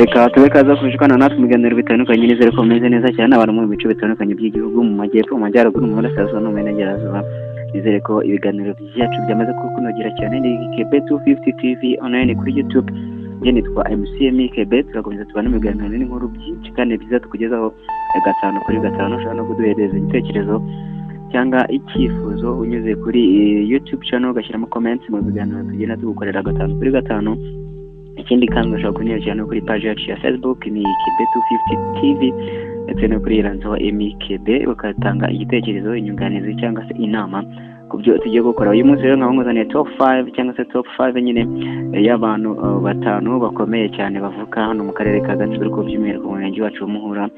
Reka tube kaza kubishwana natwe mu biganiro bitandukanye. Nizere ko mumeze neza cyane, abantu mu bice bitandukanye by'igihugu, mu majyepfo, mu majyaruguru, mu burasirazuba no mu burengerazuba. Nizere ko ibiganiro byacu byamaze kukunogera cyane. Ni Kebe 250 TV online kuri YouTube. Njye nitwa MCM Kebe. Turakomeza tubana mu biganiro n'inkuru byinshi kandi byiza tukugezaho gatanu kuri gatanu. Ushobora no kuduhereza igitekerezo cyangwa icyifuzo unyuze kuri YouTube channel, ugashyiramo comments mu biganiro tugenda tugukorera gatanu kuri gatanu. Ikindi kandi, ushobora kunyarukira no kuri page yacu ya Facebook, ni Kebe 250 TV, ndetse no kuri Iranzo MKB, ugatanga igitekerezo, inyunganizi cyangwa se inama ku byo tugiye gukora uyu munsi. Rero nkaba nkuzaniye top 5 cyangwa se top 5 nyine y'abantu batanu bakomeye cyane bavuka hano mu karere ka Gatsibo, ariko by'umwihariko mu murenge wacu wa Muhura.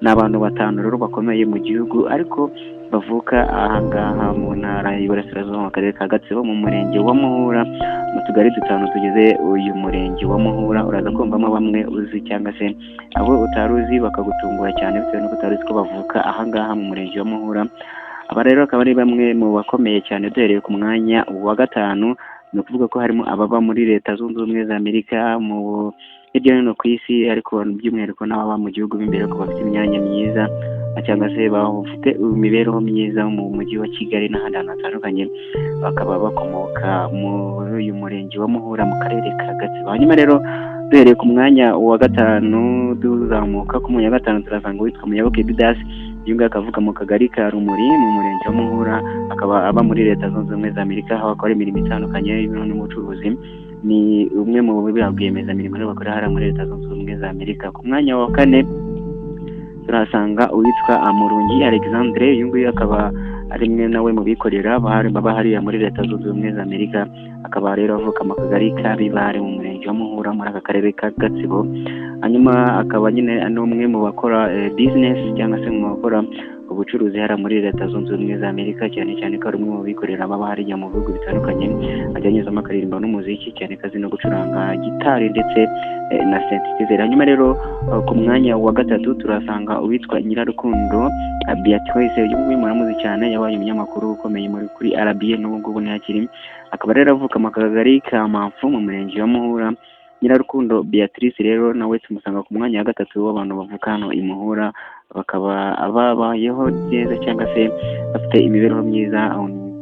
Ni abantu batanu rero bakomeye mu gihugu, ariko bavuka ahangaha mu ntara y'Iburasirazuba, mu karere ka Gatsibo, mu murenge wa Muhura, mu tugari dutanu tugize uyu murenge wa Muhura. Uraza kumvamo bamwe uzi cyangwa se abo utari uzi bakagutungura cyane bitewe n'uko utari uzi ko bavuka ahangaha mu murenge wa Muhura. Aba rero akaba ari bamwe mu bakomeye cyane. Duhereye ku mwanya wa gatanu, ni ukuvuga ko harimo ababa muri Leta Zunze Ubumwe za Amerika, mu hirya no hino ku isi, ariko by'umwihariko n'ababa mu gihugu b'imbere ko bafite imyanya myiza cyangwa se bafite imibereho myiza mu mujyi wa Kigali n'ahandi hantu hatandukanye, bakaba bakomoka muri uyu murenge wa Muhura mu karere ka Gatsibo. Hanyuma rero, duhereye ku mwanya wa gatanu tuzamuka, ku mwanya wa gatanu turasanga uwitwa Muyoboke Didasi. Uyu nguyu akavuka mu kagari ka Rumuri mu murenge wa Muhura, akaba aba muri Leta Zunze Ubumwe za Amerika, aho akora imirimo itandukanye n'ubucuruzi. Ni umwe mu rwiyemezamirimo rero bakora hariya muri Leta Zunze Ubumwe za Amerika. Ku mwanya wa kane turahasanga uwitwa Amurungi Alexandre. Uyu nguyu akaba ari umwe nawe mu bikorera baba hariya muri Leta Zunze Ubumwe za Amerika, akaba rero avuka mu kagari ka Bibare mu murenge wa Muhura muri aka karere ka Gatsibo. Hanyuma akaba nyine ari umwe mu bakora business cyangwa se mu bakora ubucuruzi hariya muri Leta Zunze Ubumwe za Amerika, cyane cyane ko ari umwe mu bikorera baba hariya mu bihugu bitandukanye. Ajya anyuzamo akaririmba n'umuziki cyane, kazi no gucuranga gitari ndetse na synthesizer. Hanyuma rero ku mwanya wa gatatu turasanga uwitwa Nyirarukundo Beatrice. Uyu nguyu muramuzi cyane, yabaye umunyamakuru ukomeye muri kuri RBA, n'ubu ngubu ntiyakiri. Akaba rero avuka mu kagari ka Mamfu mu murenge wa Muhura. Nyirarukundo Beatrice rero nawe tumusanga ku mwanya wa gatatu w'abantu bavuka hano i Muhura, bakaba babayeho neza cyangwa se bafite imibereho myiza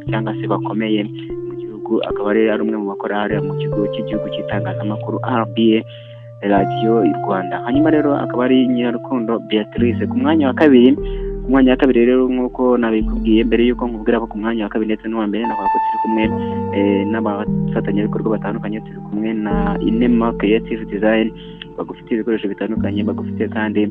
cyangwa se bakomeye mu gihugu. Akaba rero ari umwe mu bakora hariya mu kigo cy'igihugu cy'itangazamakuru RBA, Radiyo Rwanda. Hanyuma rero akaba ari Nyirarukundo Beatrice ku mwanya wa kabiri. Ku mwanya wa kabiri rero, nk'uko nabikubwiye mbere y'uko nkubwira ko ku mwanya wa kabiri ndetse n'uwa mbere, navuga ko turi kumwe n'abafatanyabikorwa batandukanye. Turi kumwe na Inema Creative Design, bagufitiye ibikoresho bitandukanye, bagufitiye kandi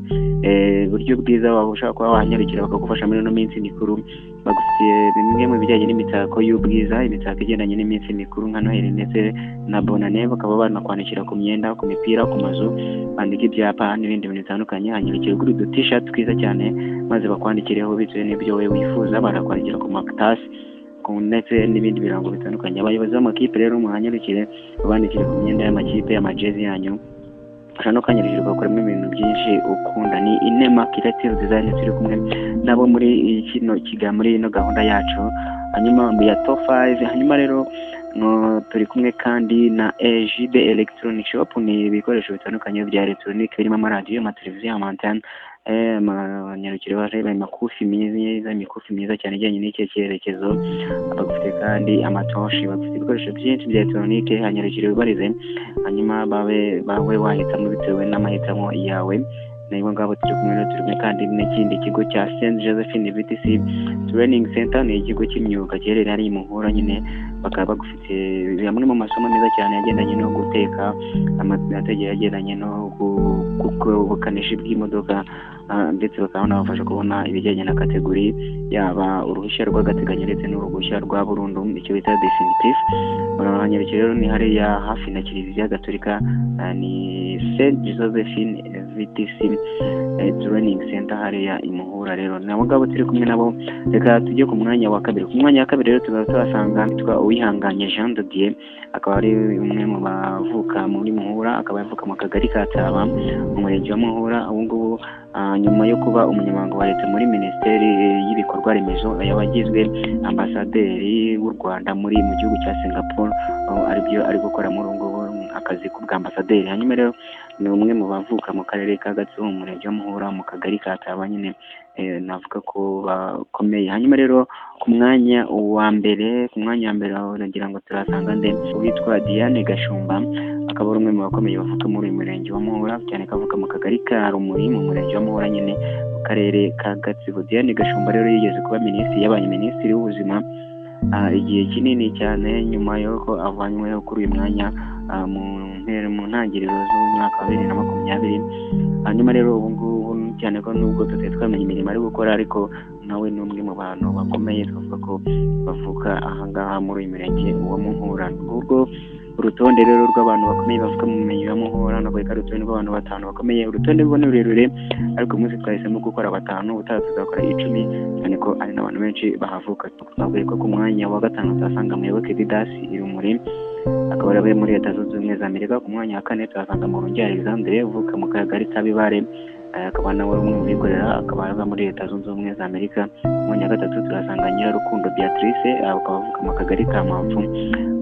uburyo bwiza waba ushaka kuba wahanyarukira bakagufasha muri ino minsi mikuru. Bagufitiye bimwe mu bijyanye n'imitako y'ubwiza, imitako igendanye n'iminsi mikuru nka Noheli ndetse na Bonane, bakaba banakwandikira ku myenda, ku mipira, ku mazu, bandika ibyapa n'ibindi bintu bitandukanye. Hanyarukira ugura udu t-shirt twiza cyane maze bakwandikireho bitewe n'ibyo wowe wifuza. Barakwandikira ku makatasi ndetse n'ibindi birango bitandukanye. Abayobozi b'amakipe rero muhanyarukire babandikire ku myenda y'amakipe, amajezi yanyu. Ushobora no kwanyarukira ugakoramo ibintu byinshi ukunda. Ni Inema Creative Design turi kumwe nabo muri kino kiga muri ino gahunda yacu, hanyuma ya top 5. Hanyuma rero turi kumwe kandi na EJB Electronic Shop. Ni ibikoresho bitandukanye bya electronic birimo amaradiyo, amateleviziyo, amantene. Amanyarukire bareba imikufi myiza, imikufi myiza cyane ijyanye n'iki cyerekezo. Bagufite kandi amatoshi, bagufite ibikoresho byinshi bya electronic. Hanyarukire wibarize, hanyuma babe bawe wahitamo bitewe n'amahitamo yawe. Nibo ngabo turi kumwe. Rero turi kumwe kandi n'ikindi kigo cya Saint Josephine VTC Training Center. Ni ikigo cy'imyuga giherereye hariya i Muhura nyine, bakaba bagufite bamwe mu masomo meza cyane agendanye no guteka, amategeko agendanye no ubukanishi bw'imodoka, ndetse bakaba banabafasha kubona ibijyanye na category, yaba uruhushya rw'agateganyo ndetse n'uruhushya rwa burundu, icyo bita definitive. Urahanyarukira rero, ni hariya hafi na Kiliziya Gatolika, ni Saint Josephine VTC Training Center hariya i Muhura. Rero nabo ngabo turi kumwe nabo. Reka tujye ku mwanya wa kabiri. Ku mwanya wa kabiri rero tukaba tuhasanga witwa Uwihanganye Jean de Dieu, akaba ari umwe mu bavuka muri Muhura, akaba yavuka mu kagari ka Taba mu murenge wa Muhura. Ubu ngubu nyuma yo kuba umunyamabanga wa leta muri Minisiteri y'Ibikorwa Remezo, yaba agizwe ambasaderi w'u Rwanda muri mu gihugu cya Singapore, aho aribyo ari gukora muri ubu ngubu, akazi k'ubwambasaderi. Hanyuma rero Ni umwe mu bavuka mu karere ka Gatsibo, mu murenge wa Muhura, mu kagari ka Taba nyine, navuga ko bakomeye. Hanyuma rero ku mwanya wa mbere nagira ngo turasanga nde? Uwitwa Diane Gashumba, akaba ari umwe mu bakomeye bavuka muri uyu murenge wa Muhura, cyane ko avuka mu kagari ka Rumuri, mu murenge wa Muhura nyine, mu karere ka Gatsibo. Diane Gashumba rero yigeze kuba minisitiri, yabaye minisitiri w'ubuzima igihe kinini cyane, nyuma y'uko avanyweho kuri uyu mwanya mu ntangiriro z'umwaka wa 2020. Hanyuma rero ubu ngubu, cyane ko nubwo tutari twamenya imirimo ari gukora, ariko nawe ni umwe mu bantu bakomeye twavuga ko bavuka ahangaha muri uyu murenge wa Muhura. Ubwo urutonde rero rw'abantu bakomeye bavuka mu murenge wa Muhura, ntabwo ari urutonde rw'abantu batanu bakomeye. Urutonde rwo ni rurerure, ariko uyu munsi twahisemo gukora batanu, ubutaha tuzakora 10, cyane ko ari n'abantu benshi bahavuka. Twabwiye ko ku mwanya wa gatanu tuhasanga Muyoboke Didas Irumuri, akaba ari muri Leta Zunze Ubumwe za Amerika. Ku mwanya wa kane tuhasanga Murungi Alexandre, uvuka mu kagari ka Bibare, akaba nawe ari umwe mu bikorera, akaba ava muri Leta Zunze Ubumwe za Amerika. Ku mwanya wa gatatu tuhasanga Nyirarukundo Beatrice, akaba avuka mu kagari ka Mpamvu,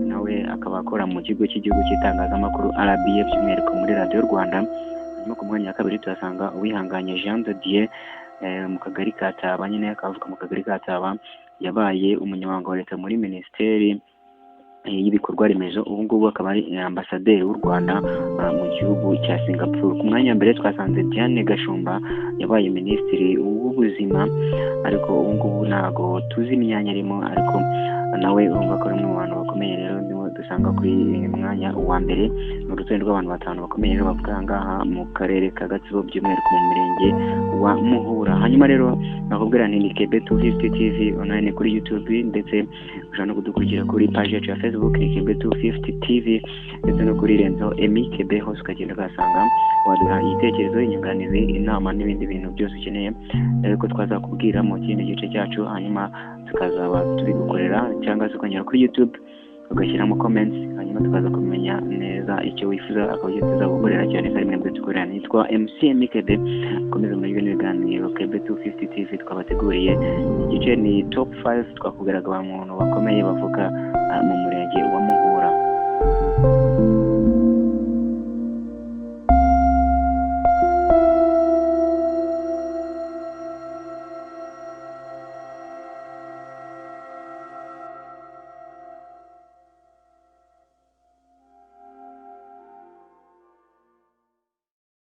nawe akaba akora mu kigo cy'igihugu cy'itangazamakuru RBA, by'umwihariko muri Radiyo Rwanda. Hanyuma ku mwanya wa kabiri tuhasanga Uwihanganye Jean de Dieu, mu kagari ka Taba nyine, akaba avuka mu kagari ka Taba. Yabaye umunyamabanga wa leta muri Minisiteri y'ibikorwa remezo, ubu ngubu akaba ari ambasaderi w'u Rwanda mu gihugu cya Singapore. Ku mwanya wa mbere twasanze Diane Gashumba, yabaye minisitiri w'ubuzima, ariko ubu ngubu ntabwo tuzi imyanya arimo, ariko nawe urumva ko ari umwe mu bantu bakomeye. Rero niwe dusanga kuri uyu mwanya wa mbere. Ni urutonde rw'abantu batanu bakomeye rero bavuga aha ngaha mu karere ka Gatsibo, by'umwihariko mu murenge wa Muhura. Hanyuma rero nakubwira nti ni Kebe 250 TV online kuri YouTube, ndetse ushobora no kudukurikira kuri page yacu ya Facebook, ni Kebe 250 TV, ndetse no kuri Renzo Emi Kebe, hose ukagenda ukahasanga. Waduha igitekerezo, inyunganizi, inama n'ibindi bintu byose ukeneye ariko twazakubwira mu kindi gice cyacu, hanyuma tukazaba tubigukorera, cyangwa se ukongera kuri YouTube ugashyiramo comments, hanyuma tukaza kumenya neza icyo wifuza, akaba icyo tuzagukorera, cyane ko ari mwebwe dukorera. Nitwa MC Mikebe, komeza muri bino biganiro Kebe 250 TV twabateguriye. Igice ni top 5, twakubwiraga abantu bakomeye bavuka mu murenge wa Muhura.